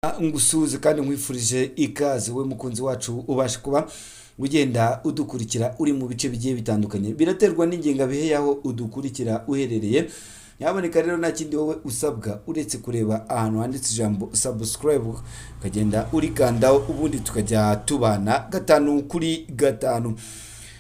Ngusuhuze kandi nkwifurije ikaze, we mukunzi wacu ubasha kuba ugenda udukurikira uri mu bice bigiye bitandukanye. Biraterwa n'ingengabihe y'aho udukurikira uherereye. Nyaboneka rero, nta kindi wowe usabwa uretse kureba ahantu handitse ijambo "subscribe", ukagenda urikandaho, ubundi tukajya tubana gatanu kuri gatanu.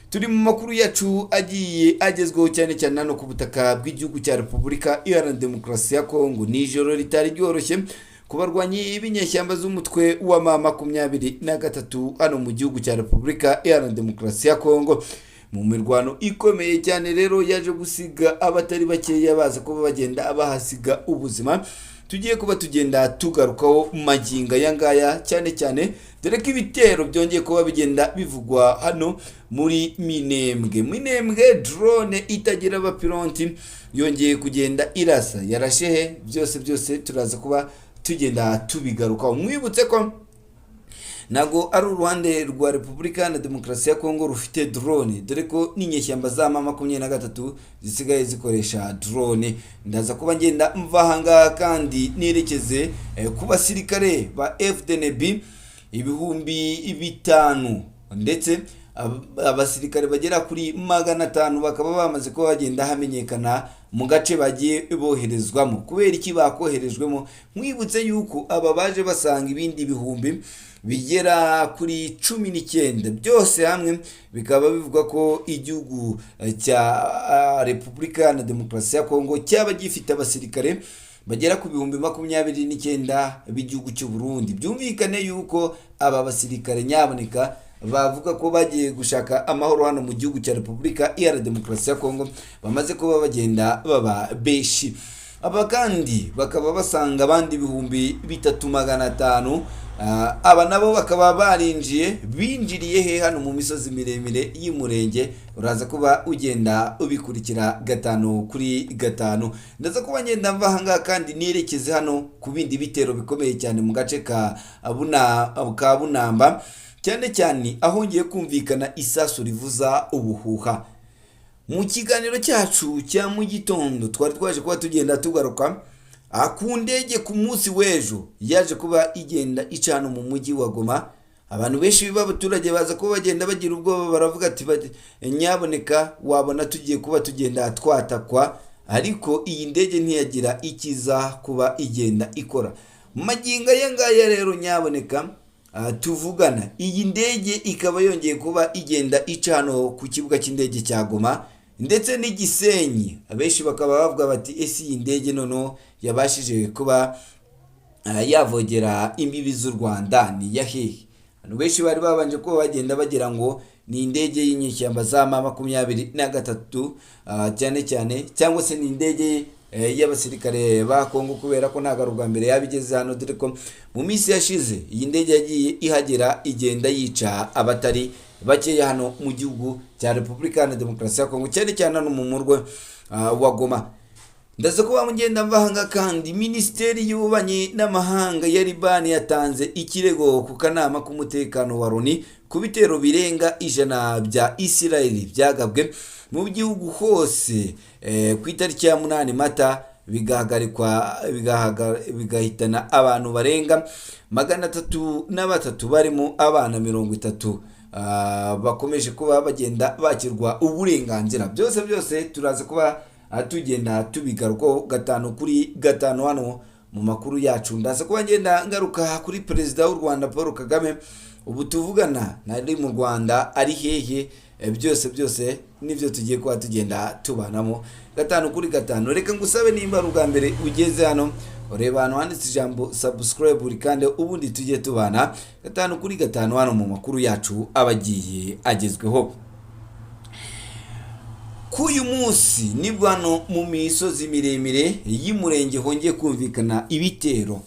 Turi mu makuru yacu agiye agezweho cyane cyane hano ku butaka bw'igihugu cya Repubulika Iharanira Demokarasi ya Kongo. Ni ijoro ritari ryoroshye ku barwanyi b'inyeshyamba z'umutwe wa M23 hano mu gihugu cya Repubulika Iharanira Demokarasi ya Kongo, mu mirwano ikomeye cyane rero yaje gusiga abatari bakeya baza kuba bagenda bahasiga ubuzima. Tugiye kuba tugenda tugarukaho magingo aya ngaya, cyane cyane dore ko ibitero byongeye kuba bigenda bivugwa hano muri Minembwe. Minembwe, drone itagira abapiloti yongeye kugenda irasa. Yarashe he? Byose byose turaza kuba tugenda tubigarukaho. Mwibutse ko ntabwo ari uruhande rwa Repubulika na Demokarasi ya Kongo rufite drone, dore ko n'inyeshyamba za M23 zisigaye zikoresha drone. Ndaza kuba ngenda mva ahangaha kandi nerekeze ku basirikare ba FDNB 5000, ndetse abasirikare bagera kuri 500 bakaba bamaze kuba bagenda hamenyekana mu gace bagiye boherezwamo. Kubera iki bakoherejwemo? Mwibutse yuko aba baje basanga ibindi bihumbi bigera kuri 19 byose hamwe, bikaba bivugwa ko igihugu cya Repubulika na Demokarasi ya Kongo cyaba gifite abasirikare bagera ku 29,000 b'igihugu cy'u Burundi. Byumvikane yuko aba basirikare, nyaboneka, bavuga ko bagiye gushaka amahoro hano mu gihugu cya Repubulika Iharanira Demokarasi ya Kongo bamaze kuba bagenda baba benshi. Aba kandi bakaba basanga abandi 3,500. Aba nabo bakaba barinjiye. Binjiriye he? Hano mu misozi miremire y'Umurenge. Uraza kuba ugenda ubikurikira gatanu kuri gatanu. Ndaza kuba ngenda mva ahangaha kandi nerekeze hano ku bindi bitero bikomeye cyane mu gace ka Bunamba, cyane cyane ahongeye kumvikana isasu rivuza ubuhuha. Mu kiganiro cyacu cya mu gitondo twari twaje kuba tugenda tugaruka ku ndege ku munsi w'ejo yaje kuba igenda icana mu mujyi wa Goma. Abantu benshi b'abaturage baza kuba bagenda bagira ubwoba, baravuga ati: "Nyaboneka, wabona tugiye kuba tugenda twatakwa." Ariko iyi ndege ntiyagira ikiza kuba igenda ikora. Magingo aya ngaya rero, nyaboneka, tuvugana, iyi ndege ikaba yongeye kuba igenda ica hano ku kibuga cy'indege cya Goma ndetse n'igisenyi. Abenshi bakaba bavuga bati: "Ese iyi ndege noneho yabashije kuba yavogera imbibi z'u Rwanda ni iya hehe?" Abantu benshi bari babanje kuba bagenda bagira ngo ni indege y'inyeshyamba za M23 cyane cyane, cyangwa se ni indege y'abasirikare ba Kongo, kubera ko ntabwo ari ubwa mbere yabigeze hano, dore ko mu minsi yashize iyi ndege yagiye ihagera igenda yica abatari bakeya hano mu gihugu cya Repubulika Iharanira Demokarasi ya Kongo, cyane cyane hano mu murwa wa Goma. Ndaza kuba mugenda mvanga. Kandi Minisiteri y'Ububanyi n'Amahanga ya Libani yatanze ikirego ku kanama k'umutekano wa Loni ku bitero birenga 100 bya Isirayeli byagabwe mu gihugu hose ku itariki ya 8 Mata, bigahagarikwa, bigahitana abantu barenga 303, barimo abana 30 bakomeje kuba bagenda bakirwa uburenganzira. Byose byose turaza kuba tugenda tubigarukaho gatanu kuri gatanu hano mu makuru yacu. Ndaza kuba ngenda ngaruka kuri Perezida w'u Rwanda Paul Kagame, ubu tuvugana nari mu Rwanda, ari hehe? Byose byose nibyo tugiye kuba tugenda tubanamo gatanu kuri gatanu. Reka ngusabe, nimba ari ubwa mbere ugeze hano, ureba ahantu handitse ijambo "subscribe", buri kandi ubundi tujye tubana gatanu kuri gatanu hano mu makuru yacu aba agiye agezweho. K'uyu munsi nibwo hano mu misozi miremire y'Umurenge hongeye kumvikana ibitero.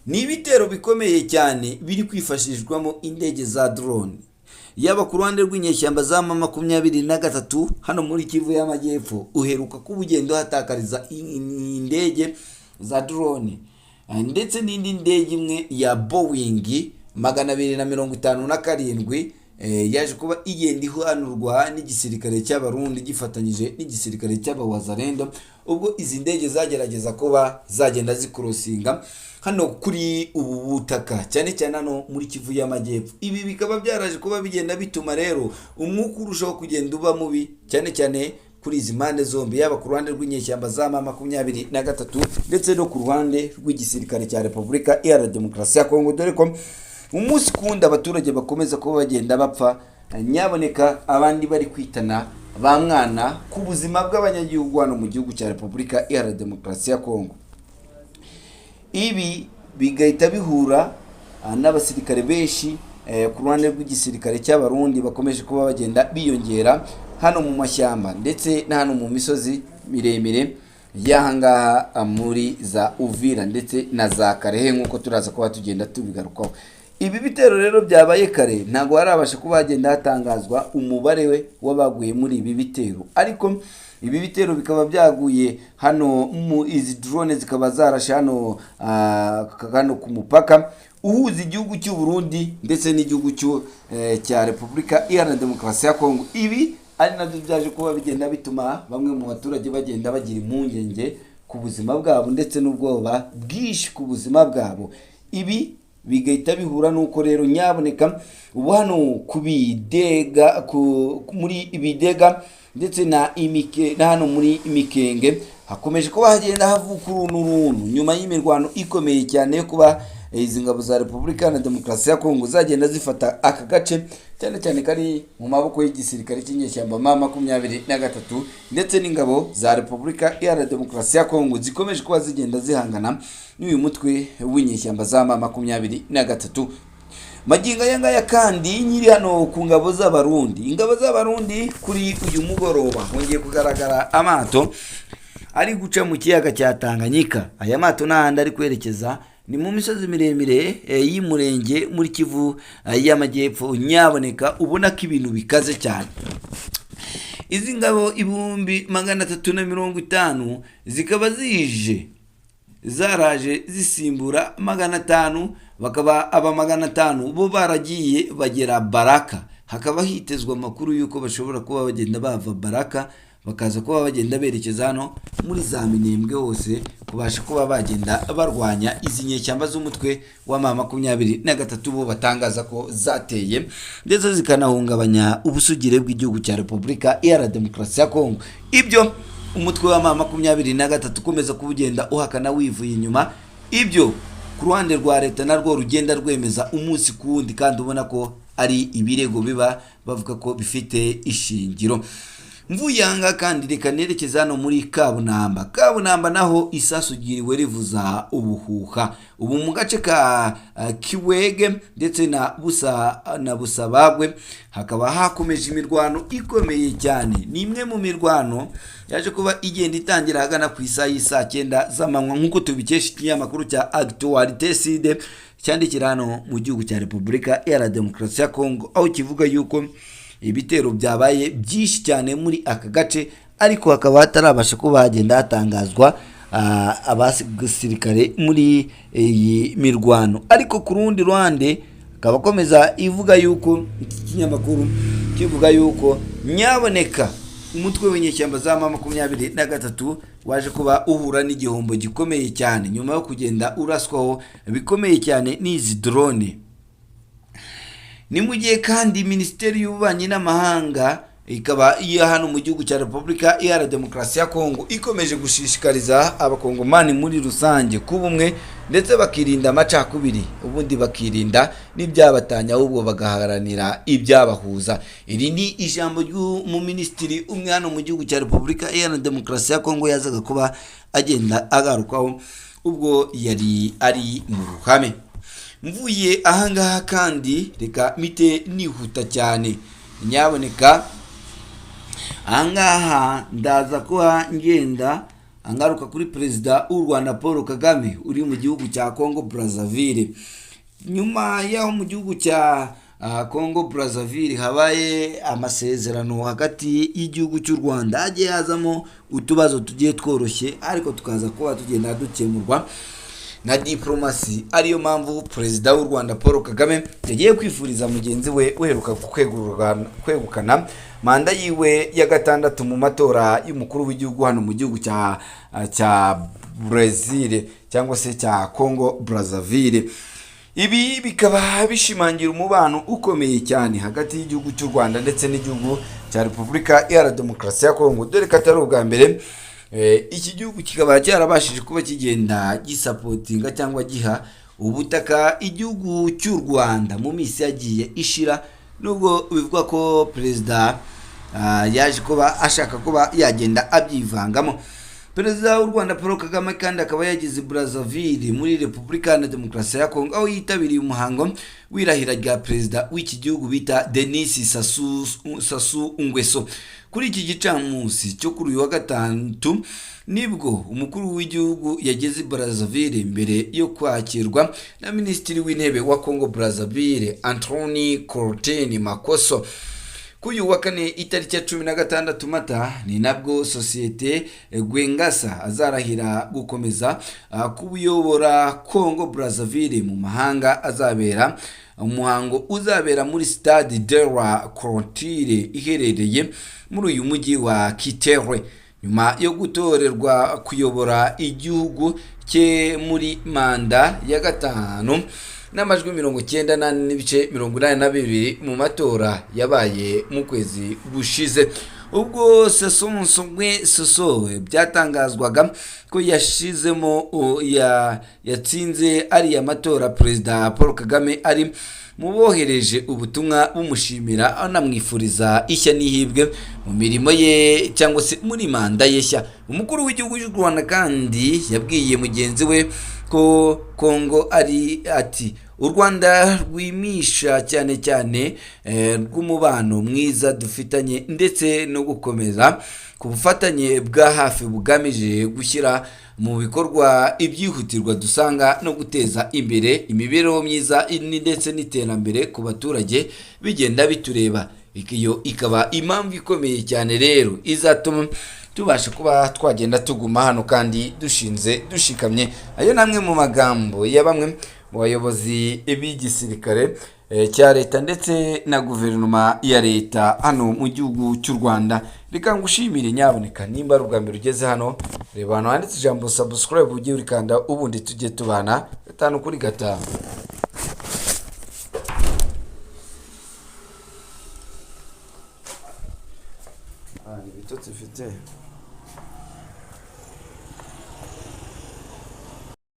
Ni ibitero bikomeye cyane biri kwifashishwamo indege za drone, yaba ku ruhande rw'inyeshyamba za M23 hano muri Kivu y'Amajyepfo, uheruka kuba ugenda uhatakariza indege za drone, ndetse n'indi ndege imwe ya Boeing 257 yaje kuba igenda ihanurwa n'igisirikare cy'Abarundi gifatanyije n'igisirikare cy'Abawazalendo. Ubwo izi ndege zagerageza kuba zagenda zikorosinga hano kuri ubu butaka, cyane cyane hano muri Kivu y'Amajyepfo. Ibi bikaba byaraje kuba bigenda bituma rero umwuka urushaho kugenda uba mubi, cyane cyane kuri izi mpande zombi, yaba ku ruhande rw'inyeshyamba za M23 ndetse no ku ruhande rw'igisirikare cya Repubulika Iharanira Demokarasi ya Kongo, dore ko umunsi ku wundi abaturage bakomeza kuba bagenda bapfa, nyaboneka abandi bari kwitana ba mwana ku buzima bw'abanyagihugu hano mu gihugu cya Repubulika Iharanira Demokarasi ya Kongo. Ibi bigahita bihura n'abasirikare benshi ku ruhande rw'igisirikare cy'Abarundi bakomeje kuba bagenda biyongera hano mu mashyamba ndetse na hano mu misozi miremire y'ahangaha muri za Uvira ndetse na za Karehe, nk'uko turaza kuba tugenda tubigarukaho. Ibi bitero rero byabaye kare, ntabwo harabasha kuba hagenda hatangazwa umubare we w'abaguye muri ibi bitero, ariko ibi bitero bikaba byaguye hano mu izi drone zikaba zarashe hano ku mupaka uhuza igihugu cy'u Burundi ndetse n'igihugu cya Repubulika Iharanira Demokarasi ya Kongo. Ibi ari nabyo byaje kuba bigenda bituma bamwe mu baturage bagenda bagira impungenge ku buzima bwabo ndetse n'ubwoba bwinshi ku buzima bwabo. Ibi bigahita bihura n'uko rero nyaboneka ubu hano ku Bidega, muri Ibidega ndetse na Imike na hano muri Imikenge hakomeje kuba hagenda havuka uruntu runtu nyuma y'imirwano ikomeye cyane yo kuba izi ngabo za Repubulika na Demokarasi ya Kongo zagenda zifata aka gace, cyane cyane kari mu maboko y'igisirikare cy'inyeshyamba M23 ndetse n'ingabo za Repubulika Iharanira Demokarasi ya Kongo zikomeje kuba zigenda zihangana n'uyu mutwe w'inyeshyamba za M23. Magingo aya ngaya kandi nyiri hano ku ngabo z'Abarundi, ingabo z'Abarundi kuri uyu mugoroba hongeye kugaragara amato ari guca mu kiyaga cya Tanganyika. Aya mato n'ahandi ari kwerekeza ni mu misozi miremire y'Imurenge muri Kivu y'Amajyepfo. Nyaboneka ubona ko ibintu bikaze cyane. Izi ngabo 350,000 zikaba zije zaraje zisimbura 500, bakaba aba 500 bo baragiye bagera Baraka. Hakaba hitezwe amakuru y'uko bashobora kuba bagenda bava Baraka bakaza kuba bagenda berekeza hano muri za Minembwe hose, kubasha kuba bagenda barwanya izi nyeshyamba z'umutwe wa M23 bo batangaza ko zateye ndetse zikanahungabanya ubusugire bw'igihugu cya Repubulika Iharanira Demokarasi ya Kongo. Ibyo umutwe wa M23 ukomeza kuba ugenda uhakana wivuye inyuma, ibyo ku ruhande rwa leta narwo rugenda rwemeza umunsi ku wundi, kandi ubona ko ari ibirego biba bavuga ko bifite ishingiro. Mvuye aha kandi reka nerekeza hano muri Kabunamba. Kabunamba naho isasu ryiriwe rivuza ubuhuha ubu mu gace ka Kiwege ndetse na Busa na Busabagwe, hakaba hakomeje imirwano ikomeye cyane. Ni imwe mu mirwano yaje kuba igenda itangira ahagana ku isaha y'isaa 9 z'amanywa, nk'uko tubikesha ikinyamakuru cya Actualité Sud cyandikira hano mu gihugu cya Repubulika Iharanira Demokarasi ya Kongo, aho kivuga yuko ibitero byabaye byinshi cyane muri aka gace, ariko hakaba hatarabasha kuba hagenda hatangazwa abasirikare muri iyi mirwano. Ariko ku rundi ruhande akaba akomeza ivuga yuko iki kinyamakuru kivuga yuko nyaboneka umutwe w'inyeshyamba za M23 waje kuba uhura n'igihombo gikomeye cyane nyuma yo kugenda uraswaho bikomeye cyane n'izi drone. Ni mu gihe kandi Minisiteri y'Ububanyi n'Amahanga ikaba iya hano mu gihugu cya Repubulika Iharanira Demokarasi ya Kongo ikomeje gushishikariza Abakongomani muri rusange kuba umwe ndetse bakirinda amacakubiri, ubundi bakirinda n'ibyabatanya, ahubwo bagaharanira ibyabahuza. Iri ni ijambo ry'umuminisitiri umwe hano mu gihugu cya Repubulika Iharanira Demokarasi ya Kongo yazaga kuba agenda agarukaho ubwo yari ari mu ruhame. Mvuye ahangaha kandi reka mite nihuta cyane, nyaboneka ahangaha ndaza kuba ngenda angaruka kuri Perezida w'u Rwanda Paul Kagame uri mu gihugu cya Congo Brazzaville. Nyuma y'aho mu gihugu cya Congo Brazzaville habaye amasezerano hagati y'igihugu cy'u Rwanda, hagiye hazamo utubazo tugiye tworoshye ariko tukaza kuba tugenda dukemurwa. na diplomasi, ariyo mpamvu Perezida w'u Rwanda Paul Kagame yagiye kwifuriza mugenzi we uheruka kwegukana manda yiwe ya gatandatu mu matora y'umukuru w'igihugu hano mu gihugu cya Brazil cyangwa se cya Congo Brazzaville. Ibi bikaba bishimangira umubano ukomeye cyane hagati y'igihugu cy'u Rwanda ndetse n'igihugu cya Repubulika Iharanira Demokarasi ya Kongo, dore ko atari ubwa mbere. Iki gihugu kikaba cyarabashije kuba kigenda gisupportinga cyangwa giha ubutaka igihugu cy'u Rwanda mu minsi yagiye ishira, nubwo bivugwa ko perezida yaje kuba ashaka kuba yagenda abyivangamo. Perezida w'u Rwanda Paul Kagame kandi akaba yageze i Brazzaville muri Repubulika Iharanira Demokarasi ya Kongo, aho yitabiriye umuhango w'irahira rya perezida w'iki gihugu bita Denis Sassou Nguesso. Kuri iki gicamunsi cyo kuri uyu wa gatatu nibwo umukuru w'igihugu yageze i Brazzaville mbere yo kwakirwa na Minisitiri w'Intebe wa Congo Brazzaville, Antoine Corten Makoso. Kuri uyu wa kane, itariki ya 16 Mata, ni nabwo sosiyete Gwengasa azarahira gukomeza kuyobora Congo Brazzaville mu mahanga azabera umuhango uzabera muri Stade de la Clôture iherereye muri uyu mujyi wa Kiterwe, nyuma yo gutorerwa kuyobora igihugu cye muri manda ya gatanu n'amajwi 94.82 mu matora yabaye mu kwezi gushize. Ubwo Sassou Nguesso byatangazwaga ko yashizemo yatsinze ariya matora, Perezida Paul Kagame ari mu bohereje ubutumwa bumushimira, anamwifuriza ishya n'ihirwe mu mirimo ye cyangwa se muri manda ye nshya. Umukuru w'igihugu cy'u Rwanda kandi yabwiye mugenzi we ko Kongo ari ati: "U Rwanda rwimisha cyane cyane rw'umubano mwiza dufitanye ndetse no gukomeza ku bufatanye bwa hafi bugamije gushyira mu bikorwa ibyihutirwa dusanga no guteza imbere imibereho myiza ndetse n'iterambere ku baturage bigenda bitureba." Iyo ikaba impamvu ikomeye cyane rero izatuma tubasha kuba twagenda tuguma hano kandi dushinze dushikamye. Ayo ni amwe mu magambo ya bamwe mu bayobozi b'igisirikare cya leta ndetse na guverinoma ya leta hano mu gihugu cy'u Rwanda. Reka ngushimire. Nyaboneka, nimba ari ubwa mbere ugeze hano, reba ahantu handitse ijambo "subscribe", ujye urikanda, ubundi tujye tubana gatanu kuri gatanu. Ibitotsi mfite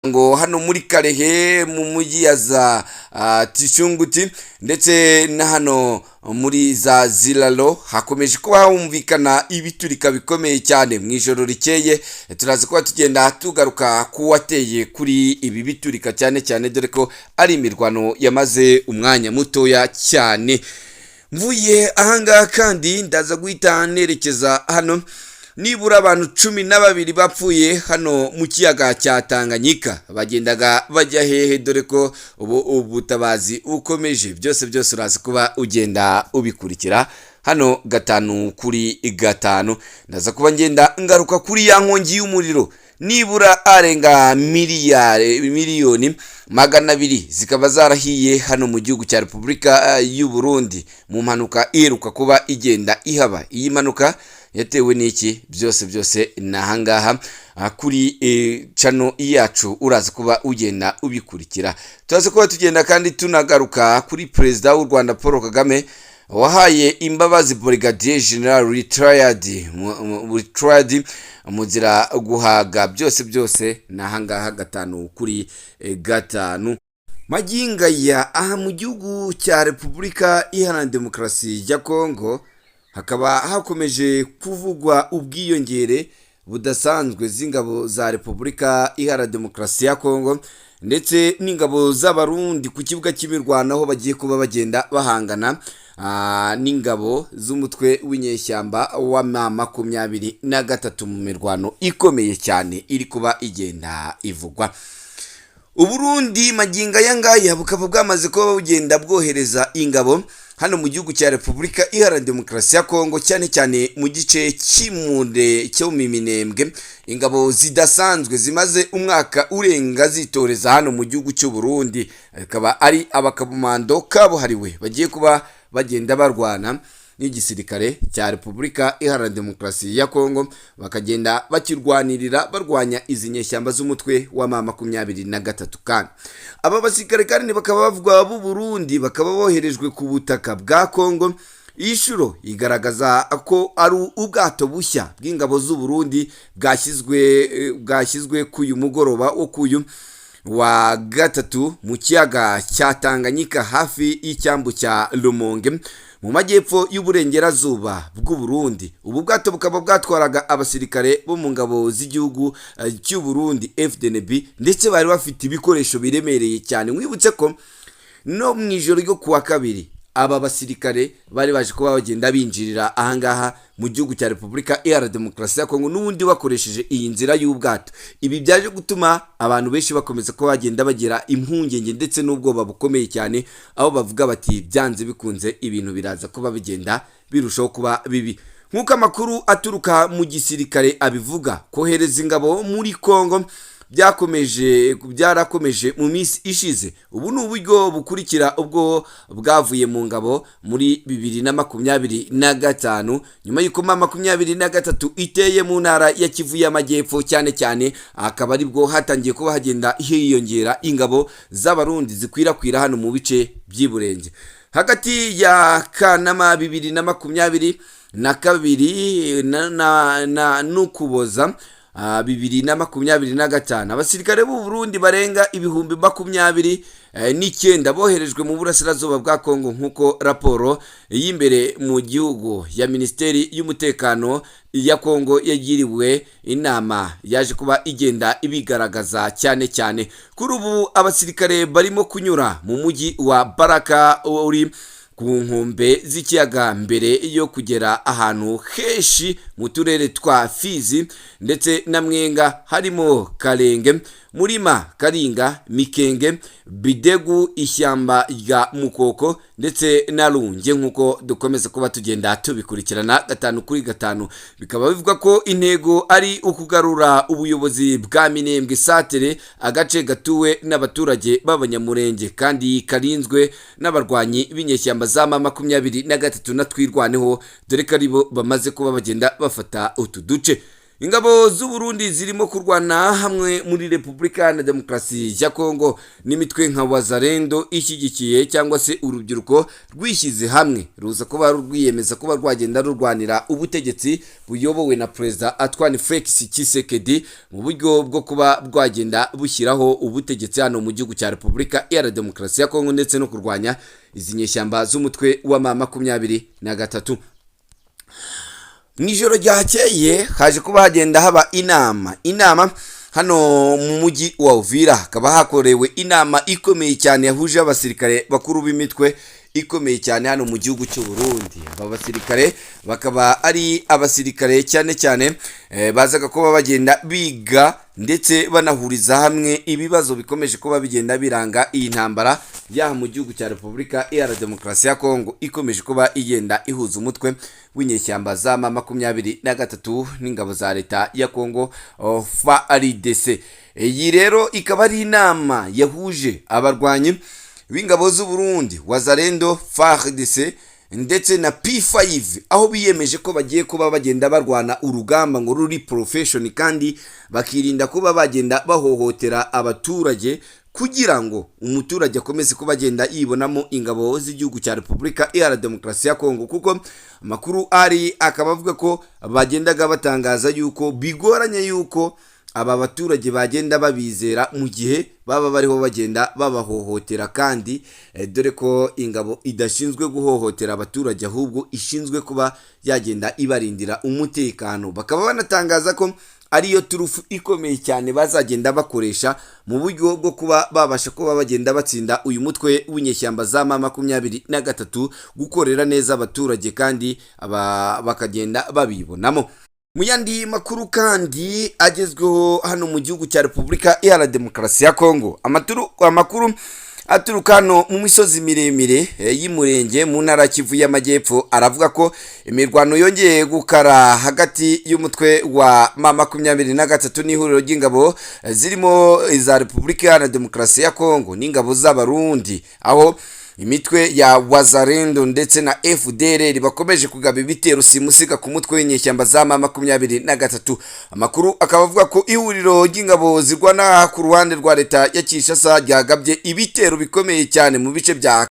ngo hano muri Karehe mu mujyi ya za Tishunguti ndetse na hano muri za Ziralo hakomeje kuba humvikana ibiturika bikomeye cyane mu ijoro rikeye. Turaza kuba tugenda tugaruka ku wateye kuri ibi biturika cyane cyane, dore ko ari imirwano yamaze umwanya mutoya cyane. Mvuye ahangaha kandi ndaza guhita nerekeza hano. Nibura abantu 12 bapfuye hano mu kiyaga cya Tanganyika. Bagendaga bajya hehe, dore ko ubu ubutabazi bukomeje? Byose byose uraza kuba ugenda ubikurikira hano gatanu kuri gatanu. Ndaza kuba ngenda ngaruka kuri ya nkongi y'umuriro, nibura arenga miliyari miliyoni 200 zikaba zarahiye hano mu gihugu cya Repubulika y'u Burundi mu mpanuka iheruka kuba igenda ihaba. Iyi mpanuka yatewe n'iki? Byose byose ni ahangaha kuri channel yacu, uraza kuba ugenda ubikurikira. Turaza kuba tugenda kandi tunagaruka kuri Perezida w'u Rwanda Paul Kagame wahaye imbabazi Brigadier General retired Muzira Guhaga. Byose byose ni ahangaha gatanu kuri gatanu. Magingo aya, aha mu gihugu cya Repubulika Iharanira Demokarasi ya Kongo hakaba hakomeje kuvugwa ubwiyongere budasanzwe z'ingabo za Repubulika Iharanira Demokarasi ya Kongo ndetse n'ingabo z'Abarundi ku kibuga cy'imirwano, aho bagiye kuba bagenda bahangana n'ingabo z'umutwe w'inyeshyamba wa M23 mu mirwano ikomeye cyane iri kuba igenda ivugwa. Uburundi magingo aya ngaya bukaba bwamaze kuba bugenda bwohereza ingabo. Hano mu gihugu cya Repubulika Iharanira Demokarasi ya Kongo, cyane cyane mu gice cy'Imure cyo mu Minembwe, ingabo zidasanzwe zimaze umwaka urenga zitoreza hano mu gihugu cy'u Burundi, akaba ari abakomando kabuhariwe bagiye kuba bagenda barwana n'igisirikare cya Repubulika Iharanira Demokarasi ya Kongo, bakagenda bakirwanirira barwanya izi nyeshyamba z'umutwe wa M23. Kandi aba basirikare kandi bakaba bavugwa b'u Burundi, bakaba boherejwe ku butaka bwa Kongo. Iyi shuro igaragaza ko ari ubwato bushya bw'ingabo z'u Burundi bwashyizwe k'uyu mugoroba wo kuyu wa gatatu mu kiyaga cya Tanganyika, hafi y'icyambu cya Rumonge mu majyepfo y'uburengerazuba bw'u Burundi. Ubu bwato bukaba bwatwaraga abasirikare bo mu ngabo z'igihugu cy'u Burundi FDNB, ndetse bari bafite ibikoresho biremereye cyane. Mwibutse ko no mu ijoro ryo kuwa kabiri aba basirikare bari baje kuba bagenda binjirira ahangaha mu gihugu cya Repubulika Iharanira Demokarasi ya Kongo, n'ubundi bakoresheje iyi nzira y'ubwato. Ibi byaje gutuma abantu benshi bakomeza kuba bagenda bagira impungenge ndetse n'ubwoba bukomeye cyane, aho bavuga bati byanze bikunze ibintu biraza kuba bigenda birushaho kuba bibi. Nk'uko amakuru aturuka mu gisirikare abivuga, kohereza ingabo muri Kongo byarakomeje mu minsi ishize. Ubu ni uburyo bukurikira ubwo bwavuye mu ngabo muri 2025, nyuma y'uko M23 iteye mu ntara ya Kivu y'Amajyepfo cyane cyane, akaba aribwo hatangiye kuba hagenda hiyongera ingabo z'Abarundi zikwirakwira hano mu bice by'Iburenge. Hagati ya Kanama 2022 n'Ukuboza 2025, abasirikare b'u Burundi barenga 29,000 boherejwe mu burasirazuba bwa Kongo, nk'uko raporo y'imbere mu gihugu ya Minisiteri y'Umutekano ya Kongo yagiriwe inama yaje kuba igenda ibigaragaza. Cyane cyane kuri ubu abasirikare barimo kunyura mu mujyi wa Baraka uri ku nkombe z'ikiyaga, mbere yo kugera ahantu henshi mu turere twa Fizi ndetse na Mwenga, harimo Karenge, Murima, Karinga, Mikenge, Bidegu, ishyamba rya Mukoko ndetse na Runge, nk'uko dukomeza kuba tugenda tubikurikirana gatanu kuri gatanu. Bikaba bivuga ko intego ari ukugarura ubuyobozi bwa Minembwe Satere, agace gatuwe n'abaturage b'Abanyamurenge kandi karinzwe n'abarwanyi b'inyeshyamba za M23 na Twirwaneho, dore ko aribo bamaze kuba bagenda bafata utu duce. Ingabo z'u Burundi zirimo kurwana hamwe muri Repubulika Iharanira Demokarasi ya Kongo n'imitwe nka Wazalendo ishyigikiye cyangwa se urubyiruko rwishyize hamwe ruza kuba rwiyemeza kuba rwagenda rurwanira ubutegetsi buyobowe na Perezida Antoine Felix Tshisekedi, mu buryo bwo kuba bwagenda bushyiraho ubutegetsi hano mu gihugu cya Repubulika Iharanira Demokarasi ya Kongo, ndetse no kurwanya izi nyeshyamba z'umutwe wa M23. Mu ijoro ryakeye haje kuba hagenda haba inama hano mu mujyi wa Uvira, hakaba hakorewe inama ikomeye cyane yahuje abasirikare bakuru b'imitwe ikomeye cyane hano mu gihugu cy'u Burundi. Aba basirikare bakaba ari abasirikare cyane cyane bazaga kuba bagenda biga ndetse banahuriza hamwe ibibazo bikomeje kuba bigenda biranga iyi ntambara yaha mu gihugu cya Repubulika Iharanira Demokarasi ya Kongo, ikomeje kuba igenda ihuza umutwe w'inyeshyamba za M23 n'ingabo za leta ya Kongo, FARDC. Iyi rero ikaba ari inama yahuje abarwanyi b'ingabo z'u Burundi, Wazalendo, FARDC ndetse na P5, aho biyemeje ko bagiye kuba bagenda barwana urugamba ngo ruri profession, kandi bakirinda kuba bagenda bahohotera abaturage, kugira ngo umuturage akomeze kuba agenda yibonamo ingabo z'igihugu cya Repubulika Iharanira Demokarasi ya Kongo, kuko amakuru ari akaba avuga ko bagendaga batangaza yuko bigoranye yuko aba baturage bagenda babizera mu gihe baba bariho bagenda babahohotera, kandi dore ko ingabo idashinzwe guhohotera abaturage, ahubwo ishinzwe kuba yagenda ibarindira umutekano. Bakaba banatangaza ko ariyo turufu ikomeye cyane bazagenda bakoresha mu buryo bwo kuba babasha kuba bagenda batsinda uyu mutwe w'inyeshyamba za M23, gukorera neza abaturage kandi bakagenda babibonamo. Mu yandi makuru kandi agezweho hano mu gihugu cya Repubulika Iharanira Demokarasi ya Kongo, amakuru aturuka hano mu misozi miremire y'Imurenge mu ntara ya Kivu y'Amajyepfo aravuga ko imirwano yongeye gukara hagati y'umutwe wa M23 n'ihuriro ry'ingabo zirimo iza Repubulika Iharanira Demokarasi ya Kongo n'ingabo z'Abarundi, aho imitwe ya Wazalendo ndetse na FDLR bakomeje kugaba ibitero simusiga ku mutwe w'inyeshyamba za M23. Amakuru akaba avuga ko ihuriro ry'ingabo zirwana ku ruhande rwa leta ya Kinshasa ryagabye ibitero bikomeye cyane mu bice bya